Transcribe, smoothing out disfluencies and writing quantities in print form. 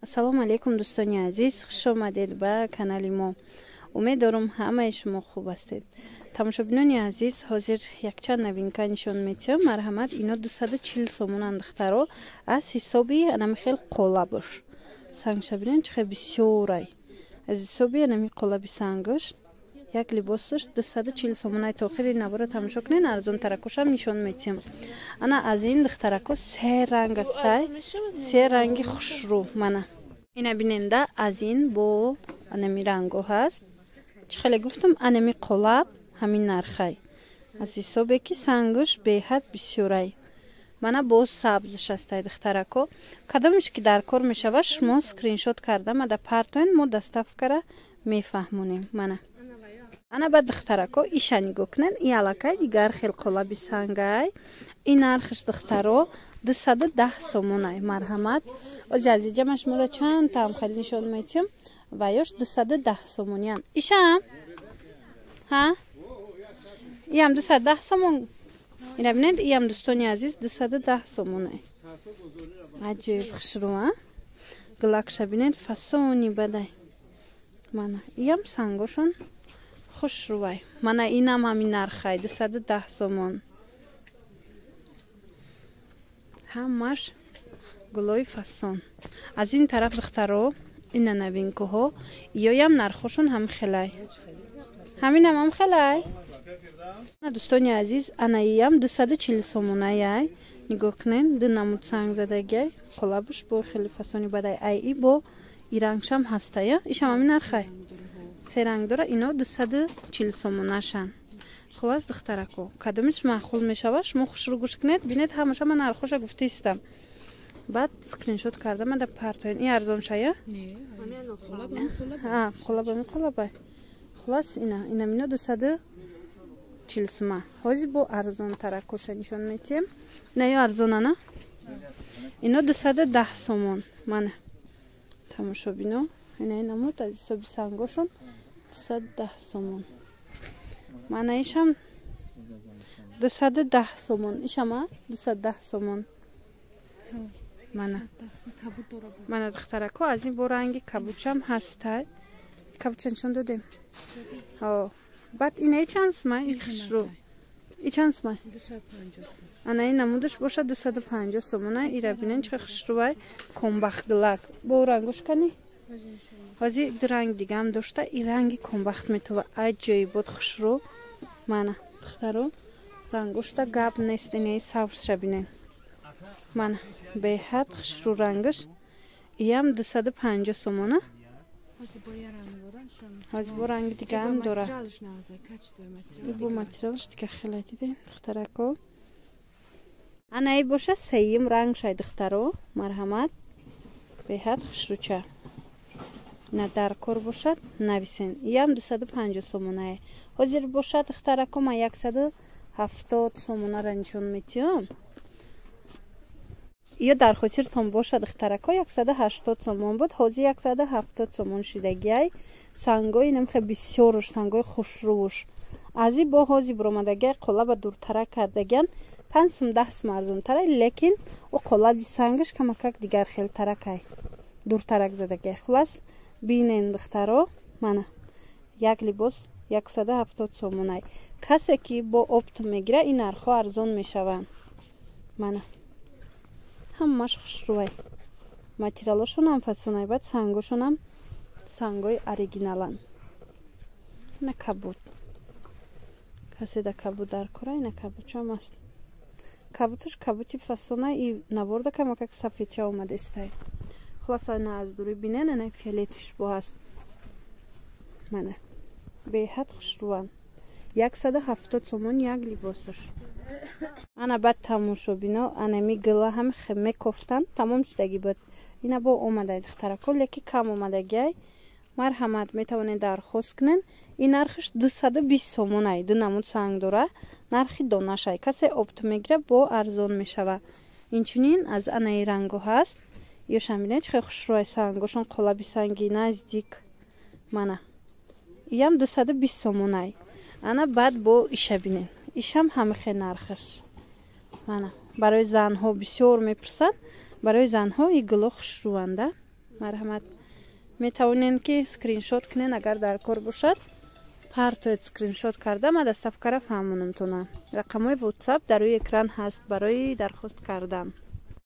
Ассалому алайкум, дӯстони азиз, хуш омадед ба канали мо. Умед дорам, ҳамаи шумо хуб ҳастед. Тамошобинони азиз, ҳозир якчанд новинка нишон метиҳам. Марҳамат, ино 240 сомонанд, духтаро, аз ҳисоби анами хел қолабош. Сангша бинед, чӣ хел бисёрай. Аз ҳисоби анами қолаби сангаш як либосаш 240 сомонай. То охири навора тамошо кунед, арзонтаракошам нишон метиҳам. Ана аз ин, духтарако, се ранг астай, се ранги хушрӯ. Мана ина биненда, аз ин бо анами ранго ҳаст. Чӣ хеле гуфтам, анами қолаб ҳамин нархай, аз ҳисобе ки сангаш беҳад бисёрай. Мана боз сабзш астай, духтарако. Кадомеш ки дар кор мешавад, шумо скриншот карда мада партоен, мо доставкара мефаҳмонем. Мана ана ба духтарако, иша нигоҳ кунед, и аллакай дигар хел қолаби сангай. Ин нархш, духтаро, 210 сомонай. Марҳамат, ози аз иҷа ман шумода чанд таам хеле нишон метиҳам ва ёш 210 сомониям. Ишам ҳа, иам 210 сомон. Ина бинед, иам, дӯстони азиз, 210 сомонай. Аҷиб хушрӯ, а гулакша бинед, фасони бадай. Мана иам сангошон хушрӯвай. Мана инам ҳамин нархай, 210 сомон. Ҳамаш гулои фасон. Аз ин тараф, духтаро, ина новинкаҳо, иёям нархошон ҳам хелай, ҳаминам ҳам хелай. Дӯстони азиз, ана иям 240 сомонаяй. Нигоҳ кунед, ду намуд санг задагиай, қолабаш бо хеле фасони бадай. Ай и бо ирангшам ҳастая, ишам ҳамин нархай, се ранг дора. Ино 240 сомонашанд. Хулас, духтарако, кадомиш маъқул мешавад, шумо хушрӯ гӯш кунед, бинед, ҳамаша ман нархоша гуфтаистам. Баъд скриншот карда мада партоен. И арзоншая, қолабами қолабай. Хулас, ина инамино 240 сума. Ҳозир бо арзонтаракоша нишон метиҳем. Ина ё арзонана, ино 210 сомон. Мана, тамошобино, ина намуд аз ҳисоби сангошон 210 сомон. Мана ишам 210 сомон, ишама 210 сомон. Мана, мана, духтарако, аз ин бо ранги кабудшам ҳастай. Кабудша нишон додем. Баъд инаи чанд сума? И хушрӯ, и чанд сума? Ана ин намудаш бошад 250 сомона. Ира бинен, чӣ хушрӯвай, комбахтгулак бо рангош кани. Ҳозир ду ранг дигаам дошта, и ранги комбахт метова, аҷоибот хушрӯ. Мана, духтаро, рангошта гап нест. Инаи сабзша бинен, мана, беҳад хушрӯ рангаш. Иям 250 сомона. Ҳозир бо ранги дигаам дора, бо материалаш дига хеле. Дидем, духтарако, анаи боша сеюм рангшай, духтаро. Марҳамат, беҳад хушрӯча. На дар кор бошад, нависен. Иям 250 сомонае. Ҳозир бошад, духтарако, ман 170 сомонара нишон метиҳам. Ё дар хотиртон бошад, духтарако, 180 сомон буд, ҳозир 170 сомон шидагиай. Сангои намхе бисёруш, сангои хушрӯш. Аз и бо ҳозир биромадагиай, қолаба дуртарак кардагиан, 5 сум, 10 сум арзонтарай, лекин ӯ қолаби сангаш камакак дигар хелтаракай, дуртарак задагиай. Хулас, бинен, духтаро, мана як либос 170 сомонай. Касе ки бо оптом мегира, ин нархҳо арзон мешаванд. Мана ҳамаш хушрӯвай, материалошонам фасонай, баъд сангошонам сангои оригиналанд. На кабуд, касе да кабуд дар кора, ина кабудчам аст. Кабуташ кабути фасона, и наворда камакак сафедча омадестай. Хуласа, на аз дурӣ бинен, ана фиолетиш бо ҳаст. Мана беҳад хушрӯванд, 170 сомон як либосаш. Ана баъд, тамошобино, анами гила ҳам мекофтанд, тамом шудагӣ буд. Ина бо омадай, духтарако, леки кам омадагиай. Марҳамат, метавонед дархост кунед. Ин нархаш 220 сомонай, ду намуд санг дора, нархи донашай. Касе опт мегира, бо арзон мешавад. Инчунин аз анаи ранго ҳаст. Ёшам бинед, чӣ хел хушрӯай сангошон, қолаби санги наздик. Мана иям 220 сомонай. Ана баъд бо иша бинед, ишам ҳамихе нархаш. Мана барои занҳо бисёр мепурсанд, барои занҳо и гуло хушрӯванда. Марҳамат, метавонен, ки скриншот кунен, агар дар кор бошад, партоед скриншот карда, ма доставкара фаҳмонамтона. Рақамҳои WhatsApp дар рӯи экран ҳаст барои дархост кардан.